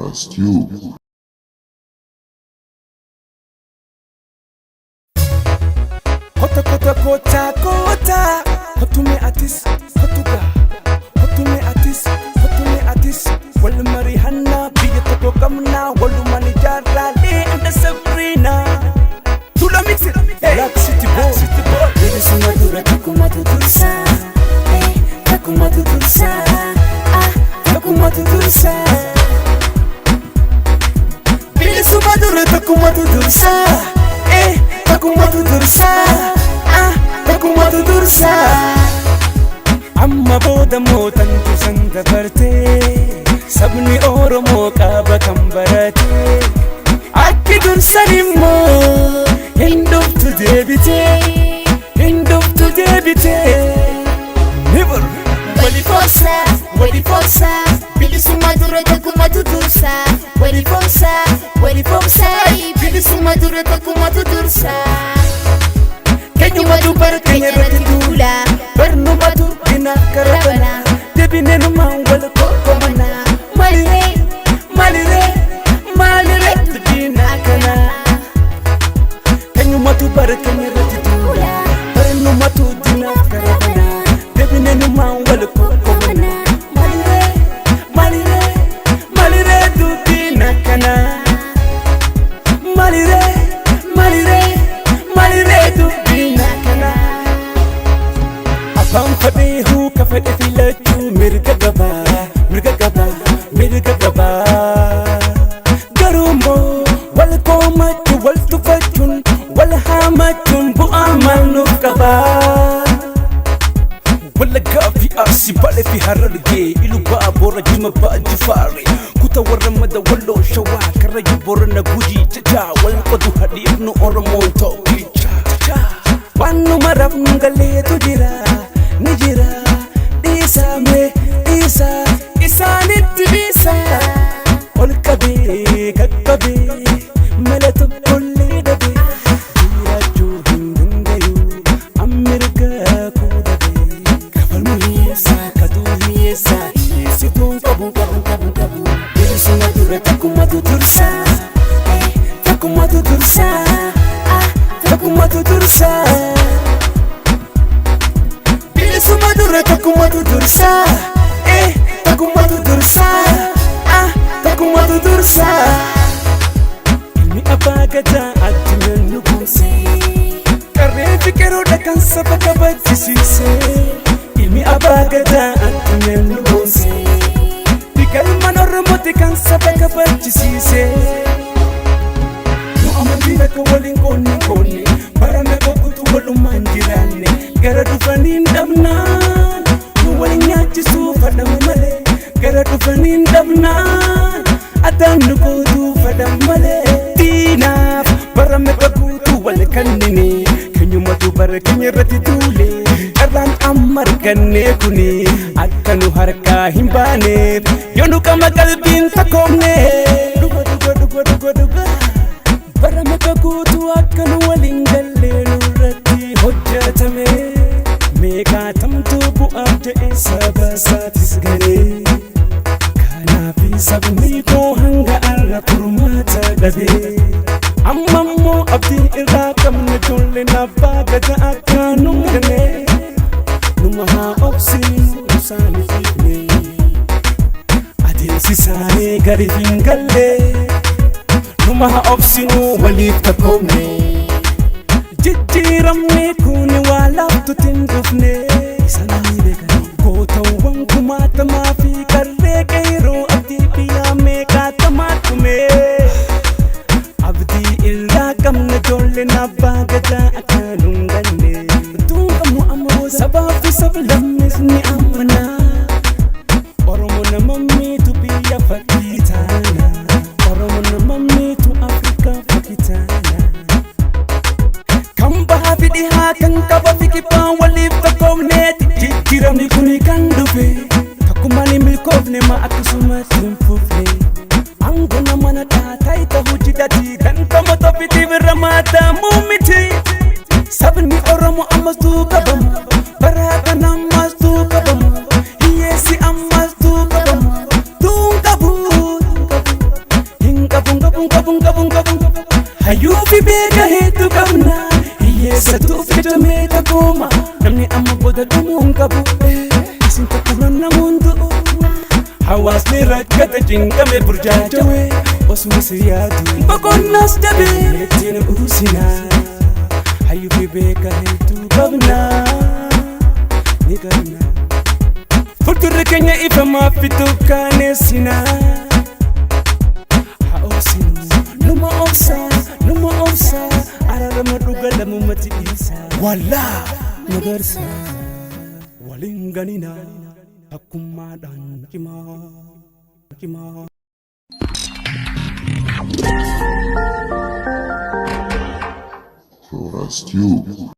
trust you. Kota kota kota kota Kotume atis kotuga Kotume atis kotume atis Wal marihanna biyya tokko qabna walumaan ijaarraalee inda sabrina Tula mix it. Black City Boy. City Boy. Bilisummaa dura takkumatu dursa. Eh, takkumatu dursa. Ah, takkumatu dursa. Bilisummaa dura takkumatu dursa. Eh, takkumatu dursa. Ah, takkumatu dursa. Amma booda mootan tusan dabartee sabni Oromoo qaba kan barate akki dursan immoo hin dhuftu deebitee hin dhuftu deebitee Never. Wali foomsa, wali foomsa. Bilisummaa dura takkumatu dursa. Wali foomsa, wali foomsa. Bilisummaa dura takkumatu dursa. Keenyumatu bara keenya irratti duula barnumatu dina karabana deebinenumaan wal kokkomana maliree maliree maliree diina kana keenyumatu bara keenya irratti duula barnumatu dina karabana deebinenumaan wal kokkomana maliree maliree maliree diina kana. Maliree, maliree, maliree dubbina kana. Abbaan fedhee huuka fedhe filachuu mirga qabaa, mirga qabaa, mirga qabaa. Garuu immoo wal koomachuu, wal tufachuun, wal haamachuun bu'aa maal nuuf qabaa? Wallaggaa fi Arsii, Baalee fi Harargee, Ilubaa, Boora, Jimma, Ba'a, Jifaare, kuta warra mada Walloo, Shawaa, Karrayyuu, Boorana, Gujii, Jajaa, wal qotu hadhiifnu Oromoon tokkicha. Waan nu maraaf nu galeetu jira, ni jira, dhiisaa mee dhiisaa, isaanitti dhiisaa. Ol qabee qaqqabee mala tokkollee dhabee jiraachuu hin dandayu ammirga koo dhabee kafalmu hiyyeessaa kaduu hiyyeessaa hiyyeessituun qabu qabu qabu qabu bilisummaa dura takkumatu dursa eh, takkumatu dursa ah, takkumatu dursa bilisummaa dura takkumatu dursa eh, takkumatu dursa ah, takkumatu dursa ilmi abbaa gadaa addunyaan nu buuse qarree fi qeroodha kan saba kabajjisiise ilmi abbaa gadaa addunyaan nu buuse biqilmaan Oromooti kan saba kabajjisiise. Nu amantiin akka waliin qoonni qoonni bara meeqa guutuu walumaan jiraanne gara dhufaniin dhabnaan nu waliin nyaachisuu fadhamu malee gara dhufaniin dhabnaan addaan nu gootuu fadhamu malee diinaaf bara meeqa guutuu wal kennine keenyumatu bara keenya irratti tuule carraan amma arganne kuni akka nu harkaa hin baaneef yoo nu qama qalbiin takkoomne dhuga dhuga dhuga dhuga dhuga. Bara meeqa guutuu akka nu waliin gallee nurratti hojjetame meeqaatamtu bu'aaf jedhee saba isaatis galee kanaaf sabni koo hanga arra furmaata dhabe amma immoo abdii irraa qabna ijoolleen abbaa gadaa akka nu gane numa haa obsinu isaanii fiifne adeemsi isaanii gadi hin galle. Numa haa obsinu waliif takkoomne jijjiiramne kun waa laaftutti hin dhufne isaanii beekan gootawwan kumaatamaa fi qarree qeeroo abdii biyyaa meeqaatamaa dhume abdii irraa qabna ijoolleen abbaa gadaa akka nu hin ganne duun qabnu ammoo sabaa fi sablammis ni amanaa. Oromo nama miitu biyya fakkii taana. Oromo nama miitu Afrikaa fakkii taana. Kan bahaa fi dhihaa kan qaba fi kibbaa waliif tokkoomneeti. Jijjiiramni kuni kan dhufe tokkummaan hin milkoofne ma akkasumatti hin fufne. Aangoo nama na dhaataa ta'e hojii dandama tofiitiif irra maatamuu miti. Sabni Oromoo ammas qabamu bara kana ammas qabamu hiyyeessi ammas qabamu tuun qabu. Darbee burjaajawee osuma si yaadu boqonnaas dabee ittiin buusinaa hayyuu fi beeka hedduu qabnaa ni qabna. Fuuldurri keenya ifamaa fi tukkaaneessinaa haa obsinu, numa obsaa, numa obsaa, araarama dhuga lamumatti dhiisaa wallaa magarsaa waliin ganinaa takkummaadhaan cimaa cimaa. Trust you.